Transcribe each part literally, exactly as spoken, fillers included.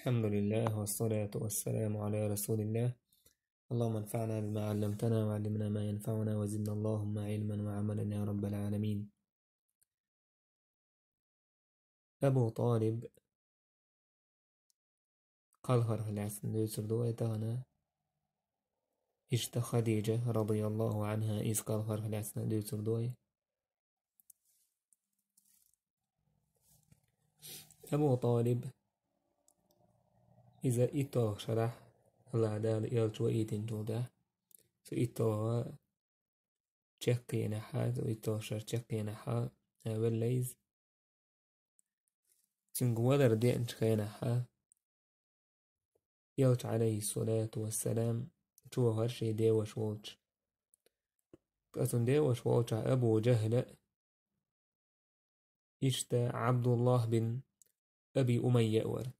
الحمد لله والصلاة والسلام على رسول الله. اللهم انفعنا بما علمتنا وعلمنا ما ينفعنا وزدنا اللهم علما وعملا يا رب العالمين. Абу Талиб кхалхарх лаьцна дуьйцур ду вай тахана. Иштта Хадижа, радияллаху анха, иза кхалхарх лаьцна дуьйцур ду вай. Абу Талиб, иза итталгӀа шарахь АллахӀ Дала элча ваийтинчул тӀаьхьа, цу итталгӀа чаккхенахьа, цу итталгӀа шара чаккхенахьа, а, велла иза. Цуьнга валар деанчу хенахьа, элча, Ӏалайхиссалату вассалам, чу вахара шен деваша волчу. Ткъа цуьнан деваша волчохь Абу Джахьла а, иштта Ӏабдуллахь бин Аби Умайя а вара.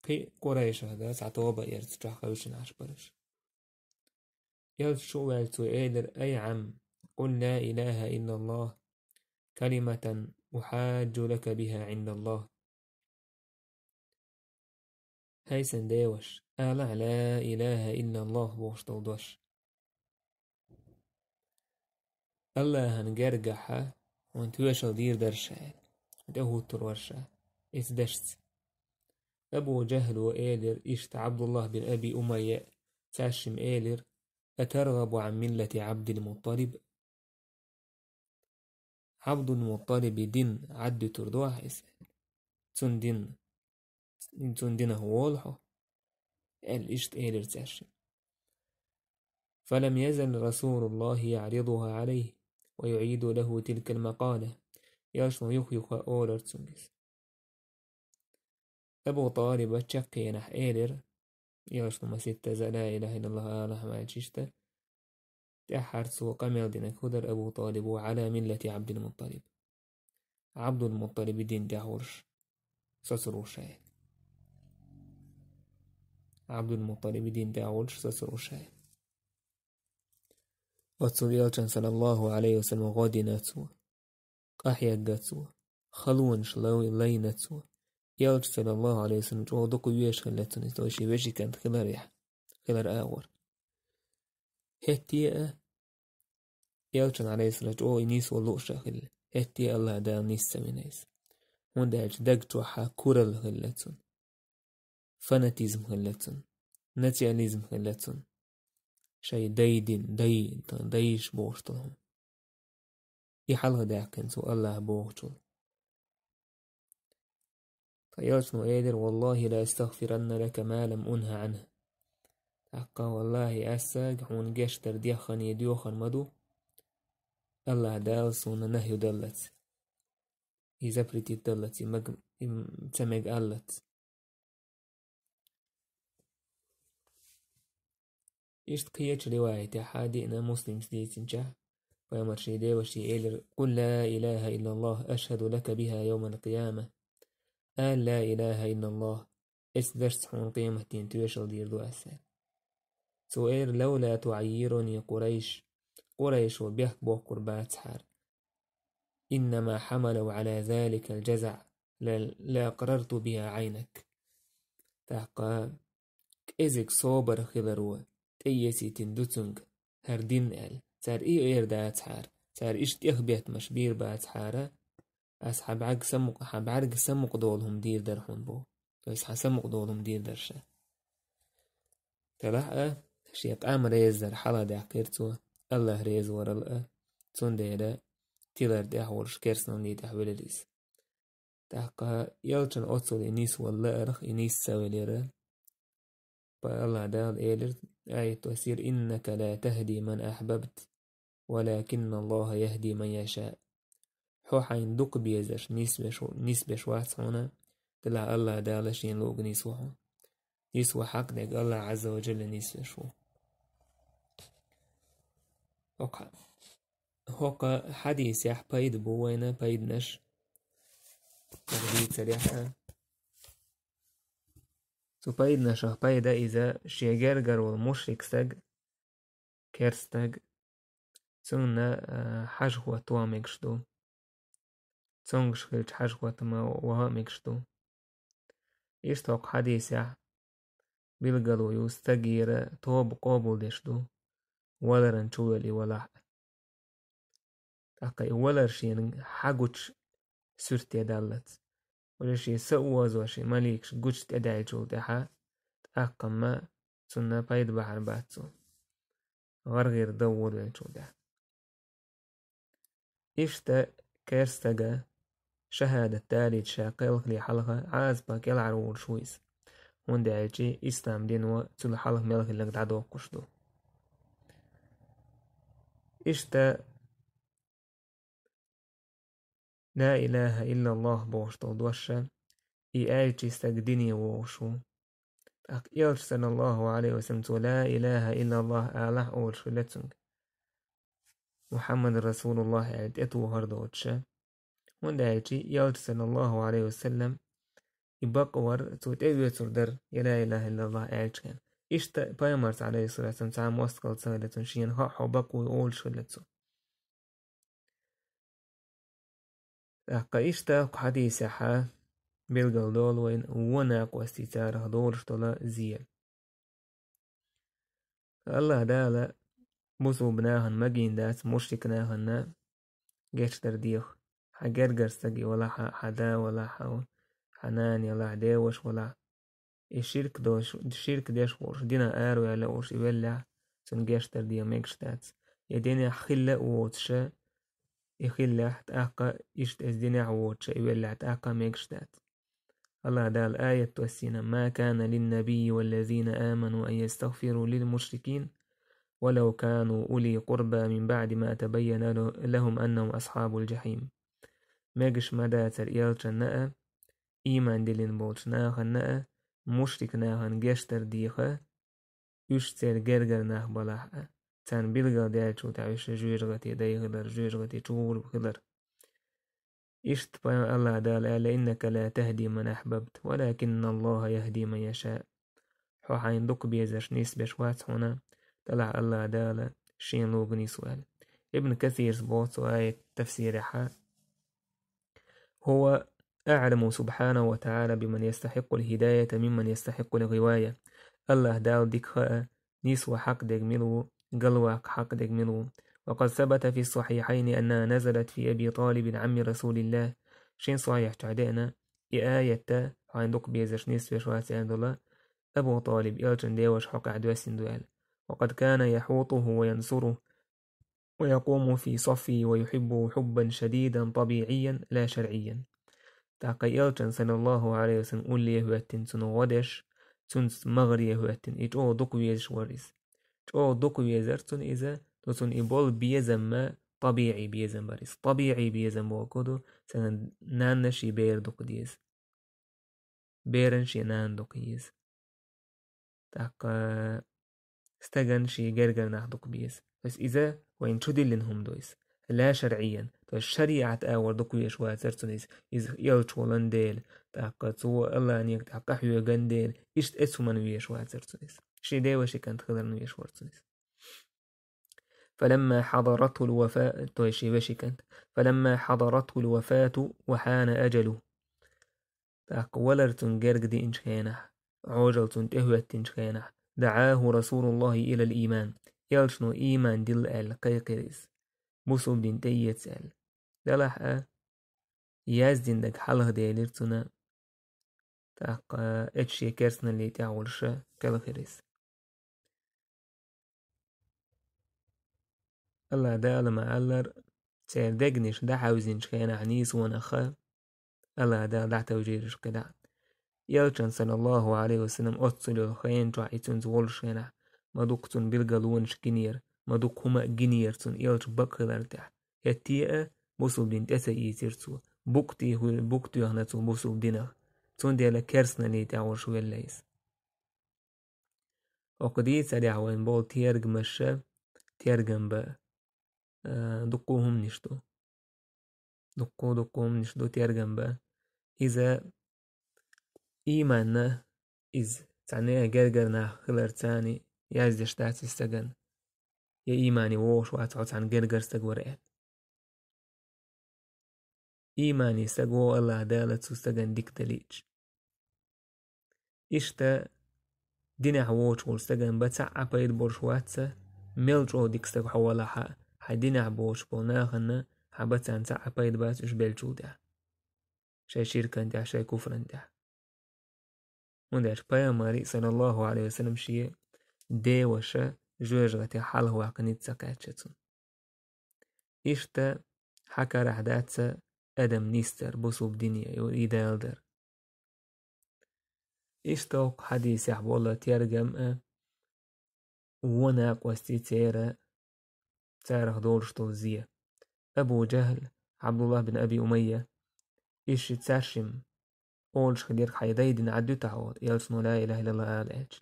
Кхин а Къурайшах дан цхьа тоба а яра цу чохь хевшина Ӏаш бараш. Элча чу а ваьлла цо элира: «Ай Ӏам, къул ла илаха иллаллахь, калиматан ухьаджу лака биха Ӏиндаллахь». ХӀай сан деваш, алахь ла илаха иллаллахь бохуш долу дош. АллахӀан гергахьа хьуна тоьшалла дийр дара ша, хьуна тӀехӀуттур вара ша, иза дашца. Абу Джахьло элира иштта Ӏабдуллахь бин Аби Умайя, цаьршимма элира: «АтаргӀабу Ӏан миллати Ӏабдил-Мутталиб?» Ӏабдул-Мутталиби дин Ӏаддуьтур ду ахь иза? Цуьнан дин, цуьнан динах волу хьо? Аьлла, иштта элира цаьршимма. فلم يزل رسول الله يعرضها عليه ويعيد له تلك المقالة. Элчано юха-юха олура цуьнга иза. Абу Талиба чаккхенахь элира, элчано маситтаза ла илаха иллаллахь алахь ваьлча иштта, тӀаьххьара цо къамел динарг хӀун дара Абу Талибо: «Ӏала миллати Ӏабдил-Мутталиб». Ӏабдул-Мутталиби дин тӀехь волуш соцур ву ша. Ӏабдул-Мутталиби дин тӀехь волуш соцур ву ша. Оццул элчан, саллаллаху Ӏалайхи ва саллам, гӀо дина цо, къахьегна цо, халонаш лай-, лайна цо. Элча, саллаллаху Ӏалайхи ва саллам, чӀогӀа дукха везаш хилла цунна иза, вай шен вешин кӀант хилар яхь, хилар агӀор. ХӀетте а, элчан, Ӏалайхиссалам, чӀогӀа и нийсвала лууш а хилла, хӀетте а АллахӀ Дала нийса ца вина иза. ХӀунда аьлча даг чохьа куралла хилла цунна. Фанатизм хилла цунна, национализм хилла цунна, шайн дай дин, дай, дайш бохуш долу хӀума. И хьалха даьккхина цо АллахӀ бохучул. Ткъа элчано элира: «Валлахи ла астагфиранна лака ма лам унха Ӏанха». ТӀаккха, валлахи, ас сан хьуна гечдар деххана, доьхна ма ду, АллахӀ Дала суна нахью даллалц, и запретить даллалц, и маг-, и ца мега аллалц. Иштта кхечу риваятехь а диъна, Муслимс дийцинчехь, пайхамар шен девашке элира: «Къул ла илаха иллаллахь, ашхаду лака биха йовмал къияма». Ала ла илаха иллаллахь, эцу дашца хьуна къематдийнан тоьшалла дийр ду ас. Цо элира: «Лавла туӀаййируни Къурайш». Къурайшо бехк боккхур бацахьара. «Иннама хьамалаху Ӏала заликал жазаӀ, ла, ла акърарту биха Ӏайнак». ТӀаккха кӀезиг собар хиларо тӀеэцийтина ду цуьнга хӀара дин аьлла. Цара и эр дацахьара, цара иштта тӀехбеттамаш бийр бацахьара, ас хьан бӀаьрг самукъа-, хьан бӀаьрг самукъадолу хӀума дийр дара хьуна боху. То есть хьан самукъадолу хӀума дийр дара ша. Делахь а, шен къам реза дар хьалха даьккхира цо, АллахӀ реза варал а, цундела тилар тӀехь волуш керстаналлин тӀехь велира иза. ТӀаккха элчан оццул и нийсвала лаарх, и нийса ца велира. Ткъа АллахӀ Дала элира, аят доссийра: «Иннака ла тахди ман ахьбабт, валакинналлахӀа яхди ман яшаъ». Хьо хьайна дукха безарш нисбеш, нисбеш вац хьуна, делахь АллахӀ Дала шена луург нисво хьуна. Нисво хьакъ дерг АллахӀ Ӏазза ва Джалла нисбеш ву. ХӀокху, хӀокху хьадисехь пайда бу вайна, пайданаш, дийцарехь а. Цу пайданашах пайда иза: шен гергара волу мушрик стаг, керстаг, цунна, а, хьажа хӀотта ваха мегаш ду. Цомгуш хилча хьажа хӀотта ма ваха а мегаш ду. Иштта хӀокху хьадисехь билгало ю, стагера тоба къобалдеш ду, валаран чувелла и валахь а. ТӀаккха и валар шена хьагучу суьрте даллалц. Уже шен са озош и маликаш гучу тӀедаьллачул тӀаьхьа, тӀаккха-м цунна пайда бахьар бац цо. ГӀар-гӀира дан волавеллачул тӀаьхьа. Иштта керстага шахӀадат далийта ша кхелхале хьалха Ӏазапах кӀелхьарволуш ву иза, хӀунда аьлча ислам дино цул хьалха мел хилларг дӀадоккхуш ду. Иштта «Ла илаха иллаллах» бохуш долу дош, и аьлча и стаг дине вогӀуш ву. ТӀаккха Элча, саллаллаху Ӏалайхи ва саллам, цо «Ла илаха иллаллах» алахь олуш хилла цуьнга. «Мухьаммад расулуллах» аьлла тӀетухар доцуша. ХӀунда аьлча Элча, саллаллаху Ӏалайхи ва саллам, и бакъ вара, цо тӀеоьцур дара, я «Ла илаха иллаллах» аьлча хенахь. Иштта пайхамарца, Ӏалайхиссалату вассалам, цхьа а мостагӀалла ца хилла цунна, шена хаьа хьо бакъ вуй олуш хилла цо. ТӀаккха иштта кху хьадисехьа билгал долу вайна вон накъостий царах долуш долу зен. АллахӀ Дала бусулба нахана магийна дац мушрик нахана гечдар деха. Хьан гергара стаг и валахь а, хьан да валахь а, хьан нана ялахь, деваша валахь. И ширк дош, ширк деш волуш, динах араваьлла волуш и веллехь, цунна гечдар деха мегаш дац. Я динехь хилла а воцуша, и хиллехь, тӀаккха иштта иза динехь воцуша и веллехь, тӀаккха а мегаш дац. АллахӀ Дала аят доссийна: «Ма кана линнабийи валлазина аману ан ястагфиру лилмушрикин, валав кану ули къурба мин баъди ма табайяна лахум аннахум асхьабул джахьим». Мегаш ма дацара элчанна а, ийман диллина болчу нахана а, мушрик нахана гечдар деха, уьш церан гергара нах балахь а, царна билгал даьллачул тӀаьхьа уьш жоьжахати дай хилар, жоьжахати чу гӀур хилар. Иштта пайхамар АллахӀ Дала аьлла: «Иннака ла тахди ман ахьбабта, валакинналлаха яхди ман яша». Хьо хьайна дукха безарш нисбеш вац хьуна, делахь АллахӀ Дала шена лугу нисву аьлла. Ибн Касирс боху цу аят тафсирехьа: «Хува аъламу субхьанаху ва тагӀала биман ястахьиккул хидаята мимман ястахьиккул гӀивая». АллахӀ Дала дика хаа, нисва хьакъ дерг мила ву, галваккха хьакъ дерг мила ву. Ва къад сабата фи ссахьихьайни аннаха назалат фи Аби ТӀалибин Ӏамми Расулиллах. Шен сахьихь чохь деана, и аятта, хьайна дукха безарш нисвеш вац аьлла долу, Абу ТӀалиб элчан деваша хьокъехь доьссина ду аьлла. Ва къад кана яхьутуху ва янсуруху, ва якъуму фи саффихи ва юхьиббуху хьуббан шадидан табиӀиян ла шарӀиян. ТӀаккха элчан, саллаллаху Ӏалайхи ва саллам, улле хӀоьттина, цунна гӀо деш, цуьнца магӀаре хӀоьттина, и чӀогӀа дукха везаш вара иза. ЧӀогӀа дукха везара цунна иза, то цунна и болу безам ма табиӀи безам бара иза. ТабиӀи безам бохург ду, цуьнан нанна шен бер дукха деза. Беран шен нана дукха еза. ТӀаккха стаган шен гергара нах дукха беза. То есть иза вайна чу диллина хӀума ду иза. Ла шарӀиян, то есть шариӀат агӀор дукха везаш вацара цунна иза. Иза элча волан дела, тӀаккха цо АллахӀнега тӀехь къахьоьган дела, иштта эцу хӀуманна везаш вацара цунна иза. Шен деваши кӀант хиларна везаш вара цунна иза. فلما حضرته الوفاة، то есть шен вешин кӀант. فلما حضرته الوفاة وحان أجله. ТӀаккха валар цунна герга диъначу хенахь, Ӏожалла цунна тӀехӀоьттинчу хенахь, دعاه رسول الله إلى الإيمان. Элчано ийман дилла аьлла кхайкхира иза. Бусулба дин тӀеэца аьлла. Делахь а, яздина дерг хьалха делира цунна, тӀаккха эцу шен керстаналлин тӀехь волуша кхелхира иза. АллахӀ Дала ма-аллара, церан дегнаш дӀахьаьвзинчу хенахь нийсонах АллахӀ Дала дӀатевжира уьш кхидӀа. Элчан, саллаллаху Ӏалайхи ва саллам, оццул йолу хенан чохь и цуьнца волуш хенахь, ма дукха цунна билгалонаш гинера, ма дукха хӀума а гинера цунна элча бакъ хилар тӀехь. ХӀетте а бусулба дин тӀе ца ийцира цо. Букъ тӀе хӀуьр-, букъ тоьхна цо бусулба динах. Цундела керстаналлин тӀехь волуш велла иза. ХӀокху дийцарехь вайн болу тергамаша тергам бан, а, дуккха а хӀуманаш ду. Дуккха а, дуккха а хӀуманаш ду тергам бан. Иза ийманна, иза цхьа нехан гергара нах хиларца яздеш дац иза стагана. Я иймане вогӀуш вац хьо цхьана гергара стаг вара аьлла. Иймане стаг вогӀу АллахӀ Дала цу стагана дика далийча. Иштта динехь воцуш волу стагана бан цхьа а пайда болуш вац, мел чӀогӀа дика стаг хьо валахь а, хьайн динехь боцуш болу нахана хьан бан царна цхьа а пайда бац уьш беллачул тӀаьхьа. Шайн ширкан тӀехь, шайн куфран тӀехь. ХӀунда аьлча пайхамари, саллаллаху Ӏалайхи ва саллам, шен деваша жоьжахати хьалхаваьккхина ницкъ ца кхаьчча цунна. Иштта хьан карахь дац адам нисдар бусулба дине, и далдар. Иштта хӀокху хьадисехь болу тергам а, вон накъостий церан, царах долуш долу зе. Абу Джахьл, Абдуллах бин Аби Умайя, иза ши царшим олуш хилира, хьайн дай дина Ӏад дуьтахь хьо, элчано ла илаха иллаллах ала аьлча.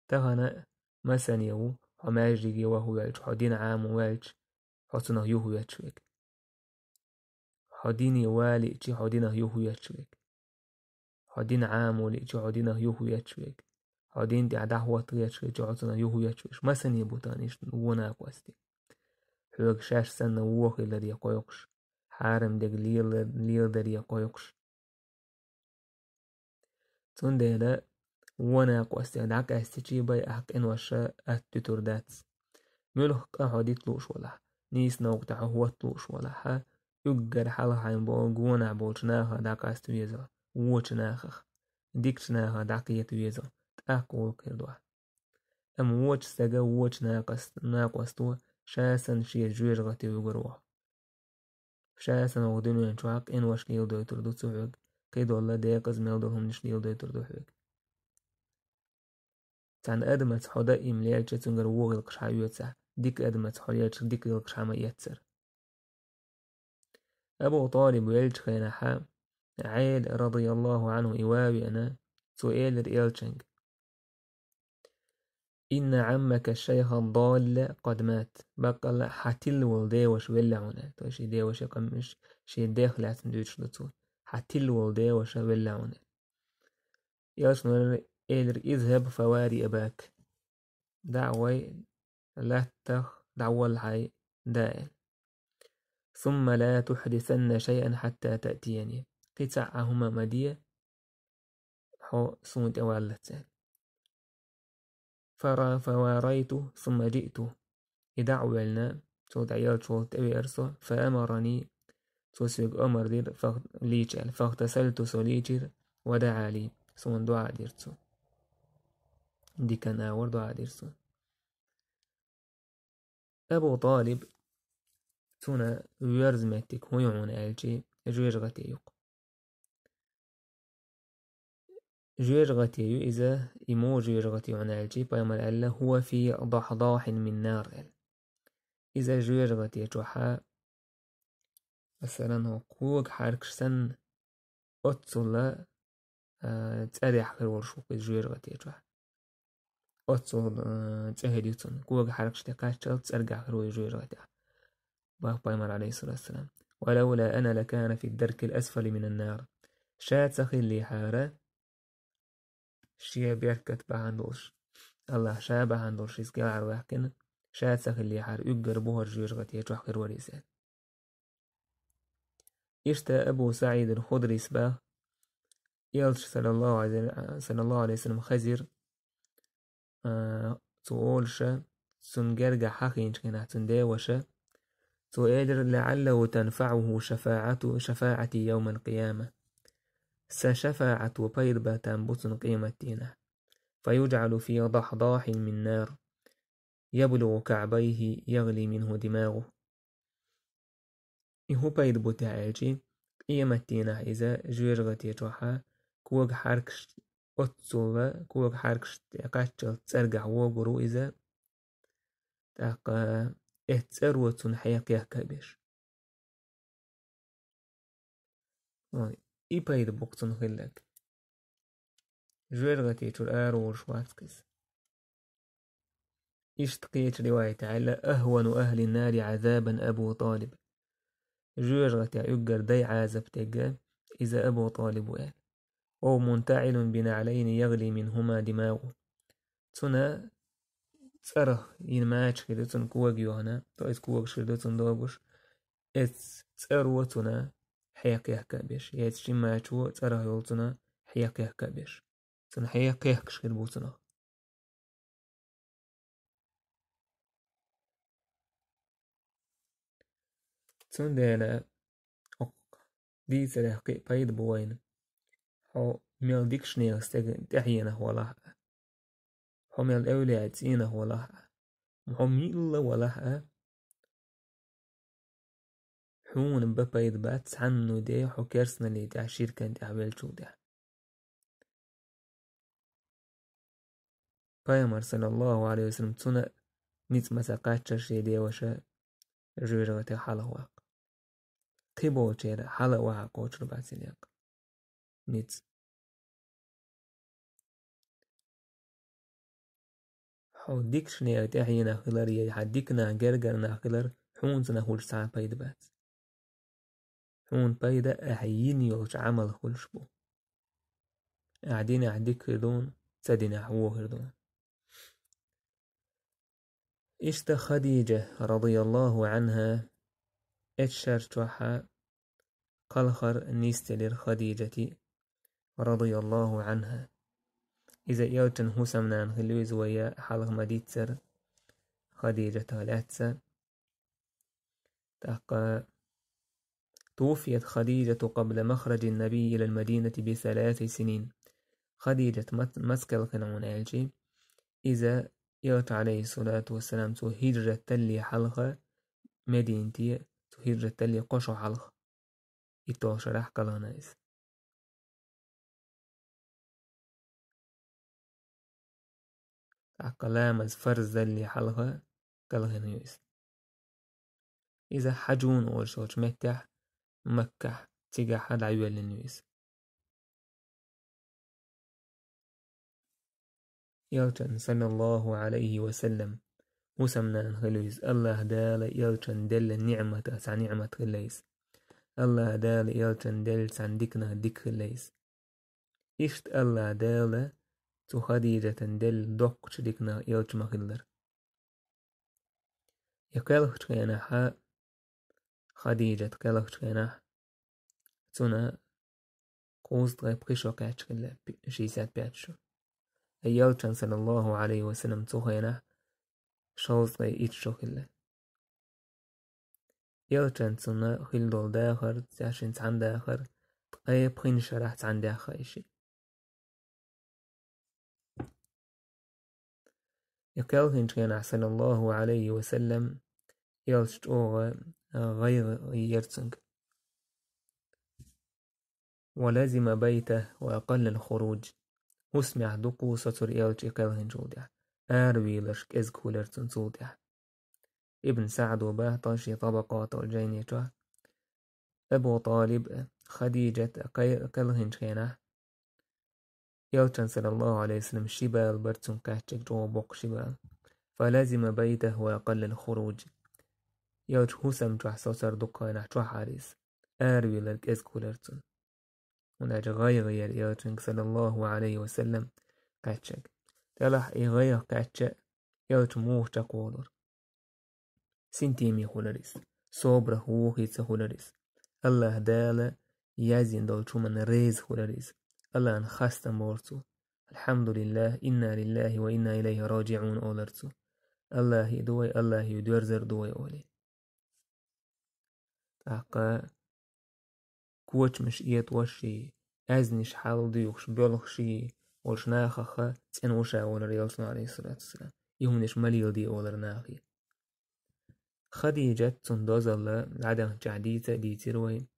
Тахана масане ву, хьо маьждиге ваха ваьлча, хьо дина Ӏамо ваьлча, хьо цунах юхаветташ верг. Хьо дине валиъчи, хьо динах юхаветташ верг. Хьо дина Ӏамо лиъчи, хьо динах юхаветташ верг. Хьо дин тӀехь дӀахӀотта гӀерташ хилчи, хьо цунах юхаветташ верг. Масане бу тахана иштта вон накъостий. Хьоьга шаьш санна вон хиларе кхойкхуш, хьарам дерг лела-, леладаре кхойкхуш. Цундела вон накъостех дӀакъаьстичи, байъахь къиноша атта дуьтур дац. Муьлхха къа хьо дита лууш валахь, нийса новкъа тӀе хьо хӀотта лууш валахь, уггар хьалха хьайн бо-, гонахь болчу нахах дӀакъаста веза, вочу нахах, дикачу нахах дӀакхета веза, тӀаккха гӀуллакх хир ду хьан. Амма вочу стага, вочу накъас-, накъосто ша санна шен жоьжахати вуьгур ву хьо. Ша санна ву дуьнен чохь къинош леладойтур ду цо хьоьга, кхидолу декъаза мел долу хӀуманаш леладойтур ду хьоьга. Цхьана адамаца хьо даим лелча, цуьнгара вон гӀиллакхаш хьан оьцахь, дика адамаца хьо лелча, дика гӀиллакхаш хьан ма эццара. Абу Талиб веллачу хенахь, Ӏели, радияллаху Ӏанху, и ван а веана, цо элира элчанга: «Инна Ӏаммака шайха далла къад мат». Баккъалла хьан тилла волу деваша велла хьуна. То есть шен деваша къамаш, шен дех лаьцна дуьйцуш ду цо. Хьан тилла волу деваша велла хьуна. Элчано элира: «Изхаб фавари абак». ДӀа а гӀой, латтах дӀаволла хьайн да аьлла. «Сумма ла тухьдисанна шайъан хьатта таътияни». Кхин цхьа а хӀума ма де, хьо суна тӀе валлалц аьлла. «Фара-, фаварайту, сумма жиъту». И дӀа а воьллина, цул тӀаьхьа элча волу тӀевеара со, «фаамарани», цо соьга омар дира, фах-, лийча аьлла. «Фахтасалту», со лийчира, «ва даӀа ли», суна дуӀа дира цо. Дикан агӀор дуӀа дира суна. Абу Талиб, цуьнан воьрза меттиг хӀун ю хьуна аьлчи, жоьжахати ю-кх. Жоьжахати ю иза, и муха жоьжахати ю хьуна аьлчи, пайхамара аьлла: «ХӀува фи дахьдахьин мин нар», аьлла. Иза жоьжахати чохь, масалан, хӀокху кога хьаркаш санна, оццул а, цӀарехь хир волуш ву-кх иза жоьжахати чохь. Оццул, а, цӀе хир ю цунна. Кога хьаркаш тӀе кхаччалц цӀергахь хир ву иза жоьжахатехь. Бах пайхамара, Ӏалайхиссалату вассалам: «Ва лавла ана лакана фи даркил асфали минан нар». Ша ца хиллехьара, шен беркат бахьана долуш, АллахӀа ша бахьана долуш иза кӀелхьарваьккхина, ша ца хиллехьара, уггар бухара жоьжахати чохь хир вара иза. Иштта Абу СаӀид ал-Худрис бах, элча, саллаллаху Ӏалайхи, саллаллаху Ӏалайхи ва саллам, хезира, а, цо олуша, цунна гергахь хьахийначу хенахь цуьнан деваша, цо элира: «ЛаӀаллаху танфаӀуху шафаӀату, шафаӀати явмал къияма». Сан шафаӀато пайда бан там бу цунна къематдийнахь. «ФаюджӀалу фи дахьдахьин мин нар, яблугӀу каӀбайхи, ягӀли минху димагӀуху». И хӀун пайда бу те аьлчи, къематдийнахь иза жоьжахати чохь кога хьаркаш, оццул а кога хьаркаш тӀе кхаччалц цӀергахь вогур ву иза, тӀаккха эцу цӀаро цунна хьекхехка а беш. Ой, и пайда бу-кх цунна хилларг. Жоьжахати чуьра ара волуш вац-кх иза. Иштта кхечу риваятехь аьлла: «Ахвану ахлин нари Ӏазабан Абу Талиб». Жоьжахатехь уггар дай Ӏазап дерг иза Абу Талиб ву аьлла. «Ва мунтаӀилун би наӀлайни ягӀли минхума димагӀуху». Цунна цӀарах йина мача хир ду цунна кога йохна, то есть когаш хир ду цунна догуш, эцу цӀаро цунна хьекхехка а беш, эцу шимачо цӀарах йолу цунна хьекхехка а беш. Цунна хьекхаш хир бу цунах. Цундела оцу дийцарех кхин а пайда бу вайна. Хьо мел дикачу нехан стеган тӀаьхьенах валахь а, хьо мел эвлаяан цӀийнах валахь а, хьо милла валахь а, хьуна бан пайда бац цхьанна де хьо керстаналлин тӀехь, ширкан тӀехь веллачул тӀехь. Пайхамар, саллаллаху Ӏалайхи ва саллам, цунна ницкъ ма ца кхаччара шен деваша жоьжахате хьалхаваккха. Кхиболчеран хьала а ваха кхочур бац и некъ. Ницкъ. Хьо дикачу нехан тӀаьхьенах хилар я хьан диканах гергара нах хилар, хьуна цунах хуьлуш цхьа а пайда бац. Хьуна пайда ахьа йина йолчу Ӏамалх хуьлуш бу. Ахьа динехь дика хир ду хьуна, ца динехь вон хир ду хьуна. Иштта Хадиджа, радияллаху Ӏанха, эцу шар чохь кхалхар нисделира Хадиджатан, радияллаху Ӏанха. Иза элчан хӀусамнана хилла иза вай хьалха ма-дийццара, Хадиджатах лаьцна. ТӀаккха: «توفيت خديجة قبل مخرج النبي إلى المدينة بثلاث سنين». Хадиджат мац-, маца кхелхина хьуна аьлча, иза элча, Ӏалайхиссалату вассалам, цо хӀижрат далле хьалха, Мединате цо хӀижрат далле кхо шо хьалха. ИтталгӀа шарахь кхелхина иза. ТӀаккха ламаз фарз далле хьалха кхелхина ю иза. Иза Хьаджун олуш йолчу меттехь, Маккахь, цигахь дӀайоьллина ю иза. Элчан, саллаллаху Ӏалайхи ва саллам, хӀусамнана хилла иза. АллахӀ Дала элчан делла ниӀматех цхьа ниӀмат хилла иза. АллахӀ Дала элчан делла цхьана диканах дика хилла иза. Иштта АллахӀ Дала цу Хадиджатан делла доккхачу диканах элча ма-хиллара. И кхелхачу хенахь, Хадиджат кхелхачу хенахь, цунна кхузткъе пхи шо кхаьчна хилла, пи-, шестьдесят пять шо. Ткъа элчан, саллаллаху Ӏалайхи ва саллам, цу хенахь шовзткъе итт шо хилла. Элчан цунна хилла долу дахар, цаьршинна цхьана дахар, ткъе пхи шарахь цхьаьна даьхна и шиъ. И кхелхинчу хенахь, саллаллаху Ӏалайхи ва саллам, элча чӀогӀа гӀайгӀа яра цуьнга. «ولزم بيته وأقل الخروج». ХӀусамехь дукха соцура элча и кхелхинчул тӀаьхьа. Аравийларш кӀезиг хуьлура цунна цул тӀаьхьа. Ибн СаӀда боху шен «ТӀабакъат» олу жайни чохь: Абу ТӀалиб Хадиджат кхе-, кхелхинчу хенахь, элчан, саллаллаху Ӏалайхи ва саллам, ши бала бара цуьнга кхаьчнарг, чӀогӀа боккха ши бала. «فلزم بيته وأقل الخروج». Элча хӀусам чохь соцура дукха хенахь чохь а иза. Аравийлар кӀезиг хуьлура цунна. ХӀунда аьлча гӀайгӀа яра элчанга, саллаллаху Ӏалайхи ва саллам, кхаьчнарг. Делахь и гӀайгӀа кхаьчча, элча муха чекхволура? Синтеме хуьлура иза. Собарах вухийца хуьлура иза. АллахӀ Дала яздина долчу хӀуманна реза хуьлура иза. АллахӀна хастам бора цо. «الحمد لله، إنا لله وإنا إليه راجعون», олура цо. АллахӀ и ду вай, АллахӀ и доьрзур ду вай, олий. ТӀаккха кочамаш этӀош, аьзнаш хьалдуьйхуш, боьлхуш волчу нахах цӀена ву ша, олура элчано, Ӏалайхиссалату вассалам. И хӀуманаш ма леладе, олура нахе. Хадиджат, цуьнан дозалла дӀадаханчохь дийца а дийцира вай.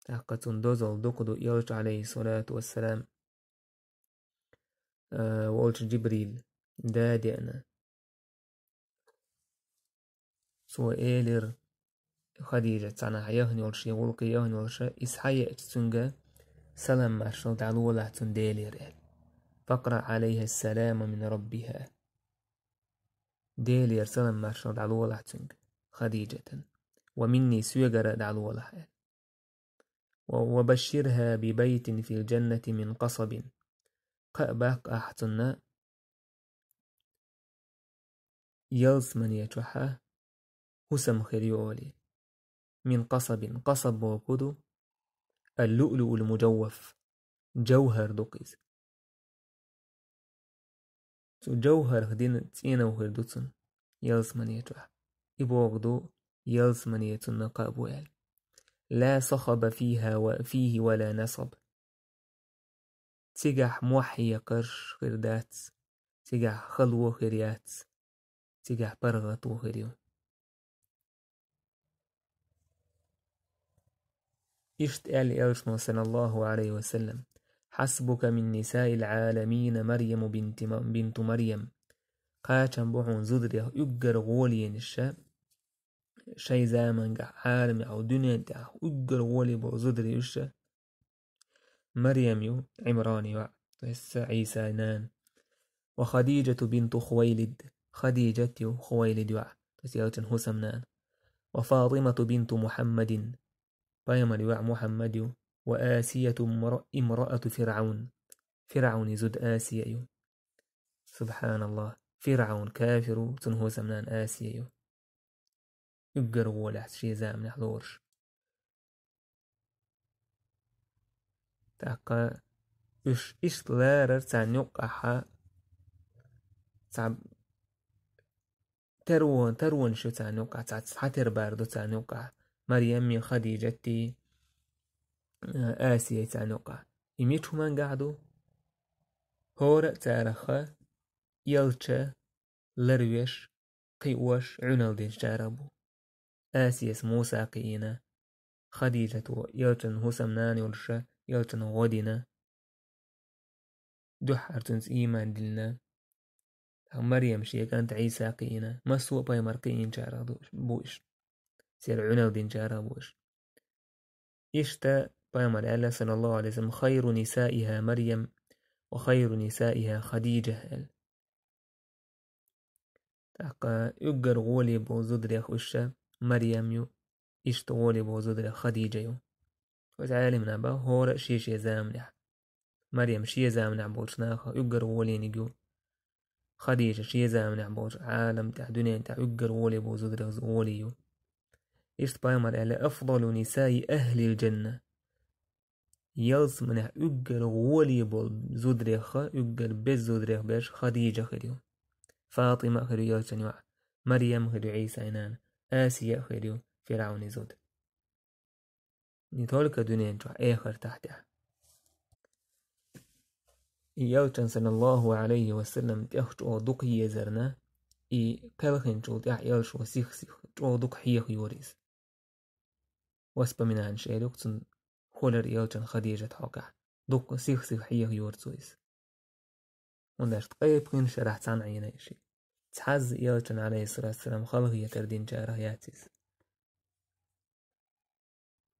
ТӀаккха цуьнан дозалла дукха ду элча, Ӏалайхиссалату вассалам, а, волчу Джибрил да а деана. Цо элира, Хадиджат цхьанхьа яхана йолуш, шен гӀуллакхе яхана йолуш, иза схьаеача цуьнга: «Салам-маршалла дӀалолахь цунна Делера», – аьлла. «فاقرأ عليها السلام من ربها». Делера салам-маршалла дӀалолахь цуьнга, Хадиджатана. «ومني», соьгара а дӀалолахь аьлла. «و-، وبشرها ببيت في الجنة من قصب». Кхаъ баккха ахь цунна ялсамане чохь хӀусам хир ю олий. «من قصب». Къасаб бохург хӀун ду? «اللؤلؤ المجوف». Жавхар ду-кх иза. Цу жовхӀарах дина цӀенов хир ду цунна ялсамане чохь. И боху ду, ялсамане цунна кхаъ бу аьлла. «لا صخب فيها و-، فيه ولا نصب». Цигахь мохь хьекхарш хир дац, цигахь хало хир яц, цигахь паргӀато хир ю. Иштта аьлла элчано, саллаллаху Ӏалайхи ва саллам: «حسبك من نساء العالمين مريم بنت م-، بنت مريم». Кхачам бу хьуна зударех уггар гӀоле йинарш, шайн заманахь Ӏаламехь, дуьнен тӀехь уггар гӀоле болу зударий уьш, Марьям ю, Ӏимрана йоӀ, то есть Ӏийсай нана. «وخديجة بنت خويلد». Хадижат ю, Хувайлид йоӀ, то есть элчан хӀусамнана. «وفاطمة بنت محمد». Пайхамар йоӀ Мухьаммад ю. «وآسية امر-، امرأة فرعون». ФирӀавни зуда Асия ю. СубхьаналлахӀ. ФирӀавн кафир ву, цуьнан хӀусамнана Асия ю. Уггар гӀолехь шен заманахь лоруш. ТӀаккха уьш иштта ларар царна юккъахь, цхьа таро-, таронаш ю царна юккъахь, цхьа цхьатерра бер ду царна юккъахь. Марьямми, Хадижатти, Асия царна юккъахь. И мича хӀумангахь ду? ХӀора а царах элча ларвеш, кхиош, Ӏуьналла динчарах бу. Асияс Муса кхиийна, Хадижат ву элчан хӀусамнана йолуш, элчан гӀо дина. Дуьххьара цуьнца ийман диллина. Марьям шен кӀант Ӏийса кхиийна, массо а пайхамар кхиийначарах ду-, бу уьш. Церан Ӏуьналла динчарах бу уьш. Иштта пайхамар аьлла, саллаллаху Ӏалайхи ва саллам: «خير نسائها مريم وخير نسائها خديجة», аьлла. ТӀаккха уггар гӀоле болу зударех уьш Марьям ю, иштта гӀоле болу зударех Хадижа ю. Оцу Ӏеламнаха боху, хӀора а шен-шен заманехь. Марьям шен заманехь болчу нахах уггар гӀолийниг ю. Хадижа шен заманехь болчу Ӏалам тӀехь, дуьнен тӀехь уггар гӀоле болу зударех гӀоле ю. Иштта пайхамар аьлла: «أفضل نساء أهل الجنة». Ялсаманехь уггар гӀоле болу зударех, уггар беза зударех берш Хадижа хир ю. Фатима а хир ю элчан йоӀ, Марьям а хир ю Ӏийсай нана, Асия а хир ю ФирӀавни зуда. Не только дуьнен чохь, эхартахь тӀехь. И элчан, саллаллаху Ӏалайхи ва саллам, тӀех чӀогӀа дукха езарна, и кхелхинчул тӀаьхьа элчо сих-сих чӀогӀа дукха хьехайора иза. Воспоминанеш эр ю-кх цунна хӀулар элчан Хадижат хьокхехь. Дукха сих-сих хьехайора цо иза. ХӀунда аьлча ткъе пхиъна шарахь цхьаьна Ӏийна и шиъ. Цхьазза элчан, Ӏалайхиссалату вассалам, халахетар динчарах яц иза.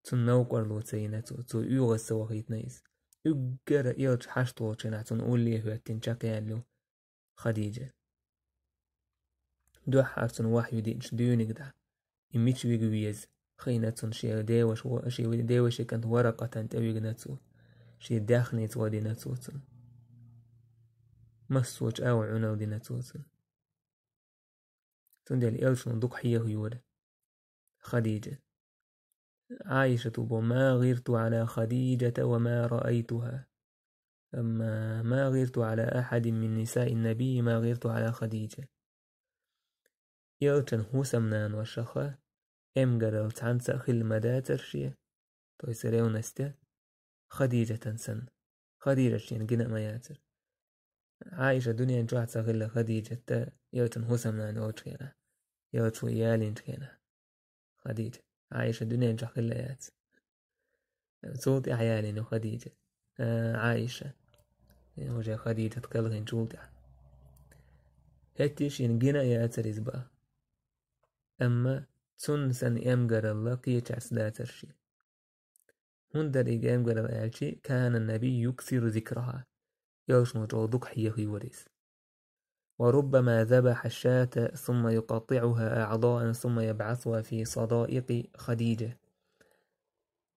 Цунна новкъарло ца йина цо, цо оьгӀаз ца вахийтина иза. Уггара элча хьашт волчу хенахь цунна улле хӀоьттина чекхъяьлла ю Хадижа. Дуьххьара цунна вахью диъначу дуьйниг дӀа, и мича вига веза, хиъна цунна шен деваш-, шен девашин кӀант Варакъатан тӀе вигна цо, шен даьхница вадийна цо цунна. Массо а чӀагӀо Ӏуьналла дина цо цунна. Цундела элчано дукха хьехайора Хадижа. Ӏайшата боху: «ما غرت على خديجة وما رأيتها. أما ما غرت على أحد من نساء النبي ما غرت على خديجة». Элчан хӀусамнаношах эмгаралла цхьаьнца а хилла ма дацара шен, то есть ревность, Хадижатан санна. Хадижат шена гина а ма яцара. Ӏайша дуьнен чохь ца хилла Хадижат, элчан хӀусамнана йолчу хенахь, элчо ялийначу хенахь. Хадижа. Ӏайша дуьнен чохь хилла яц. Цул тӀаьхьа ялийна ю Хадижа. А, Ӏайша. Уже Хадижат кхелхинчул тӀаьхьа. ХӀетте шена гина а яцара иза боху. Амма цунна санна эмгаралла кхечаьрца дацара шен. ХӀунда дара и эмгаралла аьлча, كان النبي يكثر ذكرها. Элчано чӀогӀа дукха хьехайора иза. وربما ذبح الشاة ثم يقطعها أعضاء ثم يبعثها في صدائق خديجة.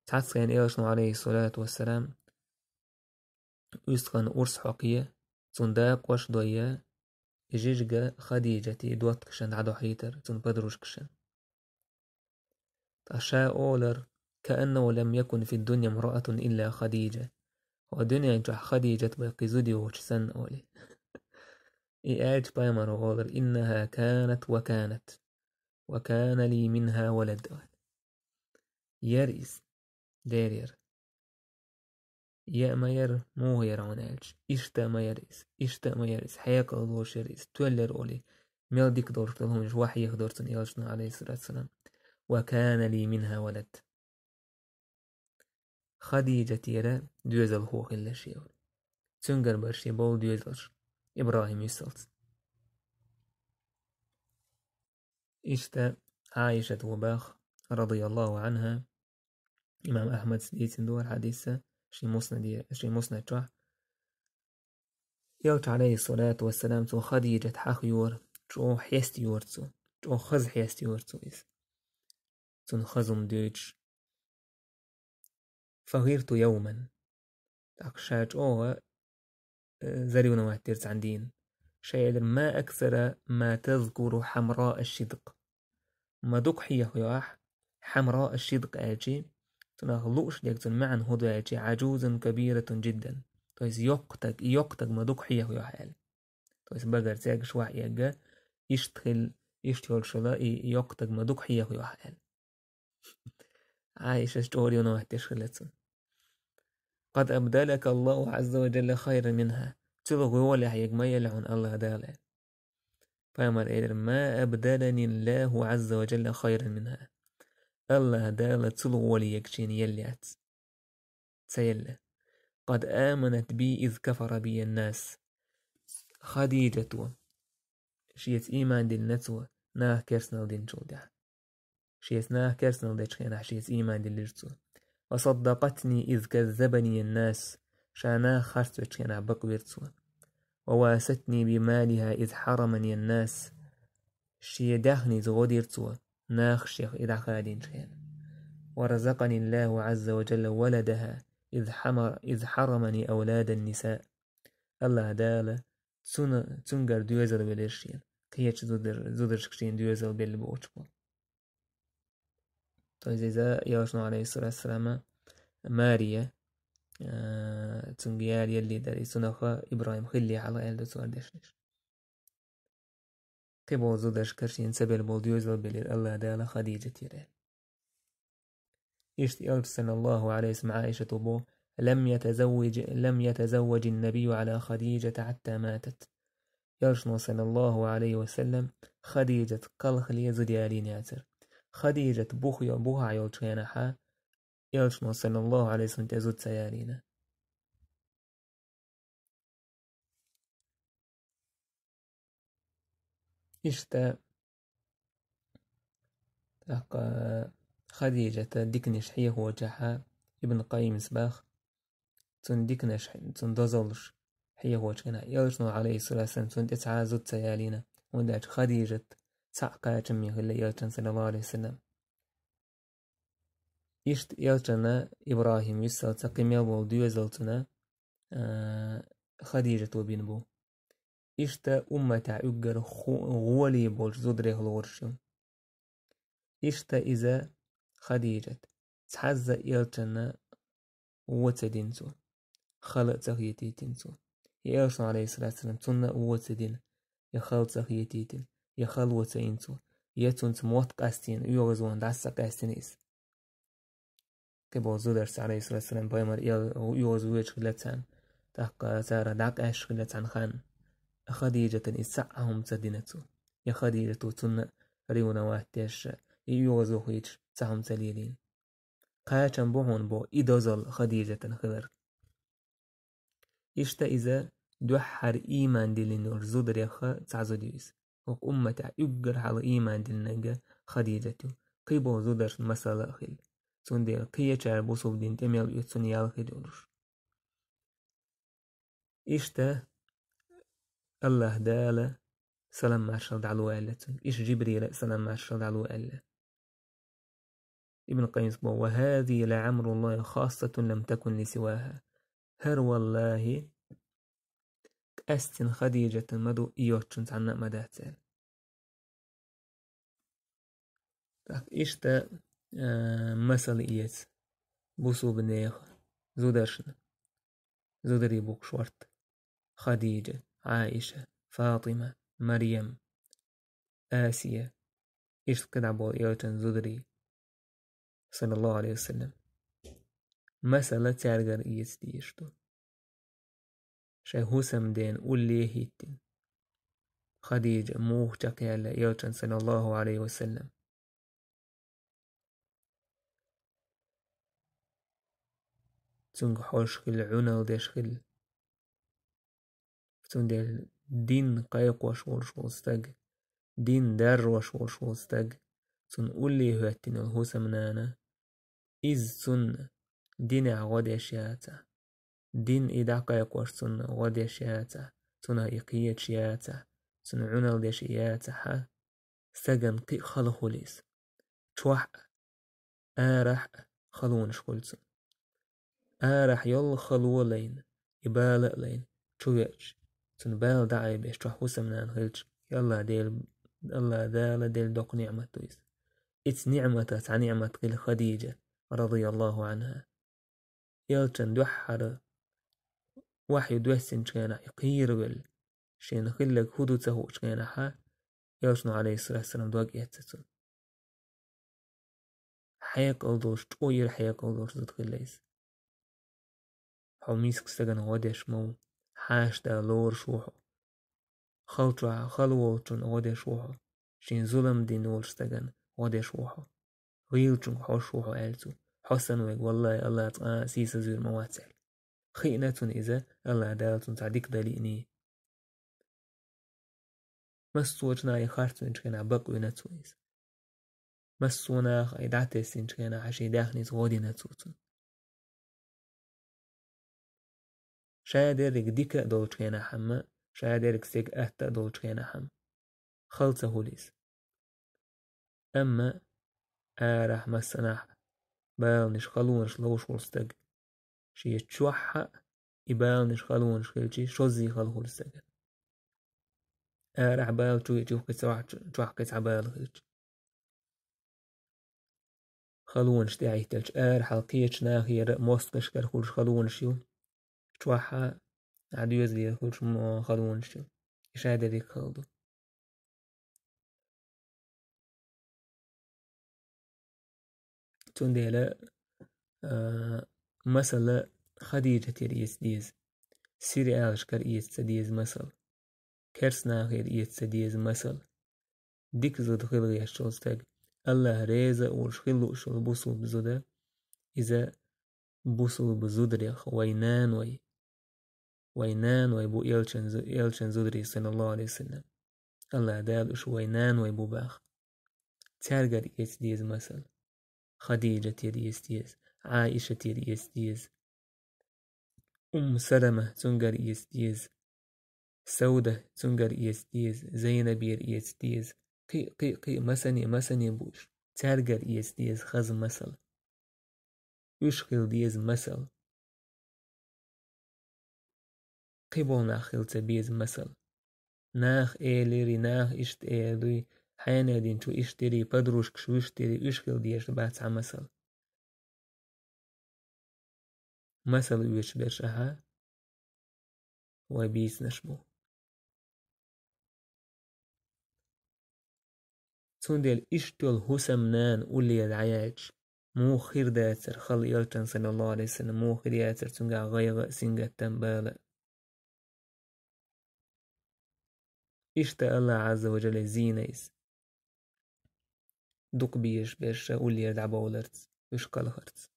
Цхьацца хенахь элчано, Ӏалайхиссалату вассалам, уьстагӀан урс хьокхий, цунна дакъош дой, и жижиг Хадижатан доттагӀашна дӀадохьийтара, цунна подружкашна. Ткъа ша олар: «كأنه لم يكن في الدنيا امرأة إلا خديجة». Хьо дуьнен чохь Хадижат бен кхин зуда йоцуш санна олий. И аьлча пайхамара олар: «إنها كانت وكانت، وكان لي منها ولد». Яр иза, дера яр. Я а ма яр, муха яр хьуна аьлча, иштта а ма яр иза, иштта а ма яр иза, хьекъал долуш яр иза, тоьлла яр олий, мел дика долуш долу хӀуманаш вахьеха дора цунна элчано, Ӏалайхиссалату вассалам. «وكان لي منها ولد». Хадижатера доьзалхо хилла шен. Цуьнгара бара шен бовла доьзалш, ИбрахӀим йисалц. Иштта Ӏайшат ву баха, радияллаху Ӏанха, имам Ахьмадс дийцина ду хӀара хьадис, шен муснаде-, шен муснад чохь. Элча, Ӏалайхиссалату вассалам, цо Хадижат хьахайора, чӀогӀа хьестайора цо, чӀогӀа хаза хьестайора цо иза. Цунна хаза хӀума дуьйцуш. «فغرت يوما». ТӀаккха ша чӀогӀа, э, заревновать дира цхьана дийнахь. Ша элира: «ما أكثر ما تذكر حمراء الشدق». Ма дукха хьеха йо ахь, حمراء الشدق аьлчи, цунах лууш дерг цуьнан маьӀна хӀун ду аьлчи, «عجوزا كبيرة جدا». То есть йоккха таг, и йоккха таг ма дукха хьеха йо ахь аьлла. То есть багара цергаш вахь эгга, иштта хила, иштта йолуш хила, и йоккха таг ма дукха хьеха йо ахь аьлла. Ӏайшас чӀогӀа ревновать деш хилла цунна. «قد أبدلك الله عز وجل خيرا منها». Цул гӀолехь егг ма елла хьуна АллахӀ Дала. Пайхамар элира: «ما أبدلني الله عز وجل خيرا منها». АллахӀ Дала цул гӀоле егг шена елла яц. Ца елла. «قد آمنت بي إذ كفر بي الناس». Хадижато, шеца ийман диллина цо, наха керстанал динчул тӀаьхьа. Шеца наха керстанал дечу хенахь шеца ийман диллира цо. «وصدقتني إذ كذبني الناس». Ша нах харцвечу хенахь бакъвира цо. «وواستني بمالها إذ حرمني الناس». Шен даьхница гӀо дира цо, наха шех и дӀахадийначу хенахь. «ورزقني الله عز وجل ولدها إذ حمر-، إذ حرمني أولاد النساء». АллахӀ Дала цуьнан, цуьнгара доьзал велира шена, кхечу зудар-, зударшка шена доьзал белла боцуш болу. То есть иза элчано, Ӏалайхиссалату вассалам, Мария, а, цуьнга яла елли дара, и цунах ИбрахӀим хилли хьала аьлла ду цара дешнаш. Кхин болу зударшкара шена ца белла болу доьзал белира АллахӀ Дала Хадижатера. Иштта элча, саллаллаху Ӏалайхи ва саллам, Ӏайшата боху: «لم يتزوج، لم يتزوج النبي على خديجة حتى ماتت». Элчано, саллаллаху Ӏалайхи ва саллам, Хадижат кхалхале зуда ялийна яцара. Хадижат бух йо-, бухахь йолчу хенахьа, элчано, саллаллаху Ӏалайхи ва саллам, тӀе зуда ца ялийна. Иштта, тӀаккха Хадижата диканаш хьехочехьа, Ибн Къаййимс баха, цуьнан диканаш, цуьнан дозаллаш хьехочу хенахь, элчано, Ӏалайхиссалату вассалам, цунна тӀе цхьа а зуда ца ялийна, хӀунда аьлча Хадижат цхьаъ кхачаме хилла элчан, саллаллаху Ӏалайхи ва саллам. Иштта элчанна ИбрахӀим виссалца кхин мел волу доьзалцунна, а, Хадижата бина бу. Иштта умматехь уггар ху-, гӀоле болчу зударех лоруш ю. Иштта иза Хадижат цхьазза элчанна вон ца дина цо, хала а ца хетийтина цо. И элчано, Ӏалайхиссалату вассалам, цунна а вон ца дина, я хала ца хетийтина, я хало ца йина цо, я цунца мотт къастийна, оьгӀазвахана дӀаса ца къаьстина иза. Кхин болу зударшца, Ӏалайхиссалату вассалам, пайхамар эл-, оьгӀаз воьдуш хилла царна, тӀаккха цара дӀакъаьсташ хилла цхьана ханна. Хадижатана иза цхьа а хӀума ца дина цо. Я Хадижата цунна ревновать деш, и оьгӀазвахийташ цхьа хӀума ца лелийна. Кхачам бу хьуна боху и дозалла Хадижатан хилар. Иштта иза дуьххьара ийман диллина йолчу зударех цхьа зуда ю иза. ХӀокху умматехь уггар хьалха ийман диллинарг Хадижат ю. Кхин болу зударшна масала а хилла. Цундела кхечара бусалба дин тӀе мел оьцу цунна ял хир йолуш. Иштта АллахӀ Дала салам маршалла дӀало аьлла цунна. Иштта Жибрила а салам маршалла дӀало аьлла. Ибн Къаййимс боху: «وهذه لعمر الله خاصة لم تكن لسواها». ХӀара, валлахӀи, къаьстина Хадижатан ма ду, и йоцчунна цхьанна а ма дац аьлла. ТӀаккха иштта, а, масала эца бусалба нехан зударшна. Зударий бу-кх шортта: Хадижа, Ӏаиша, ФатӀима, Марьям, Асия, иштта кхидӀа болу элчан зударий, саллаллаху Ӏалайхи ва саллам. Масала цаьргара эца дезаш ду. Шайн хӀусамдена улле а хӀиттина, Хадижа муха чекхъяьлла элчан, саллаллаху Ӏалайхи ва саллам. Цуьнга хьожуш хилла, Ӏуналла деш хилла. Цундела дин кхайкхош волуш волу стаг, дин даржош волуш волу стаг, цунна улле хӀоьттина йолу хӀусамнана, иза цунна динехь гӀо деш яцахь, дин и дӀакхайкхош цунна гӀо деш яцахь, цунах и кхеташ яцахь, цунна Ӏуналла деш и яцахь, стагана кхин а хала хуьлу иза. Чохь а, арахь а халонаш хуьлу цунна. Арахь йолу хало а лайна, и бала а лайна, чу веача, цунна бала дӀа а айбеш, чохь хӀусамнана хилча, и АллахӀ Дела, АллахӀ Дала делла доккха ниӀмат ду иза. Ица ниӀматах цхьа ниӀмат хилла Хадижа, радияллаху Ӏанха. Элчан дуьххьара вахьйу доьссинчу хенахь и кхеравелла, шена хилларг хӀун ду ца хуучу хенахьа, элчано, Ӏалайхиссалату вассалам, дог эцна цунна. Хьекъал долуш, чӀогӀа ира хьекъал долуш зуда хилла иза. Хьо миска стагана гӀо деш ма ву, хьаша да лоруш ву хьо. Хала чохь хала волчунна гӀо деш ву хьо, шен зулам дина волчу стагана гӀо деш ву хьо. ГӀийлачуьнга хьожуш ву хьо, аьлла цо. Хьо санна верг, валлахӀи, АллахӀа цкъа а сийсазвийр ма вац, аьлла. Хиъна цунна иза, АллахӀ Дала цунна цхьа дика дан лиъний. Массочу наха и харцвинчу хенахь бакъвина цо иза. Массо а наха и дӀатесинчу хенахь шен даьхница гӀо дина цо цунна. Ша дерриг дика а долчу хенахь амма, ша дерриг стеган атта а долчу хенахь амма, хала ца хуьлу иза. Амма арахь массанахь баланаш, халонаш ловш волу стаг, шен чохь а и баланаш, халонаш хилчий, шоззий хала хуьлу стагана. Арахь бала чу йича, юха кхин цхьа, чохь кхин цхьа бала хилча. Халонаш тӀехӀиттелча, арахьал кхечу нахера, мостагӀашкара хуьлуш халонаш ю, чохь а, ахь доьзалера хуьлуш мо-, халонаш ю. И ша дерриг хала ду. Цундела, а, масала Хадижатера эца деза, сериалашкара эца ца деза масала, керстанахера эца ца деза масала. Дика зуда хила гӀерташ волу стаг, АллахӀ реза а волуш хила лууш волу бусулба зуда, иза бусулба зударех вай наной, вай наной бу элчан зу-, элчан зударий, саллаллаху Ӏалайхи ва саллам. АллахӀ Дала уьш вай наной бу баха. Цаьргара эца деза масала. Хадижатера эца деза, Ӏаишатера эца деза. Умму Салама, цуьнгара эца деза. Сауда, цуьнгара эца деза. Зайнабера эца деза. Кхин, кхин, кхин, масане, масане бу уьш. Цаьргара эца деза хаза масала. Уьш хила деза масала. Кхин болу нах хила ца беза масала. Наха элира, наха иштта эр дуй, хьенединчу иштта ири, подружкаш вуьшта ири, уьш хила дезаш бац цхьа масала. Масала оьцуш берш ахьа вай бийцинарш бу. Цундела иштта йолу хӀусамнана уллера дӀаяьлча, муха хир дацара хала элчан, саллаллаху Ӏалайхи ва саллам, муха хир яцара цуьнгахь гӀайгӀа а, сингаттам а, бала а. Иштта АллахӀ Ӏазза ва Джалла зийна иза. Дукха безаш берш уллера дӀабовларца, уьш кхалхарца.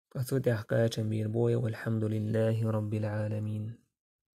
Ткъа цу тӀехь кхачам бийр бу вай, валхьамдулиллахи раббил Ӏаламин.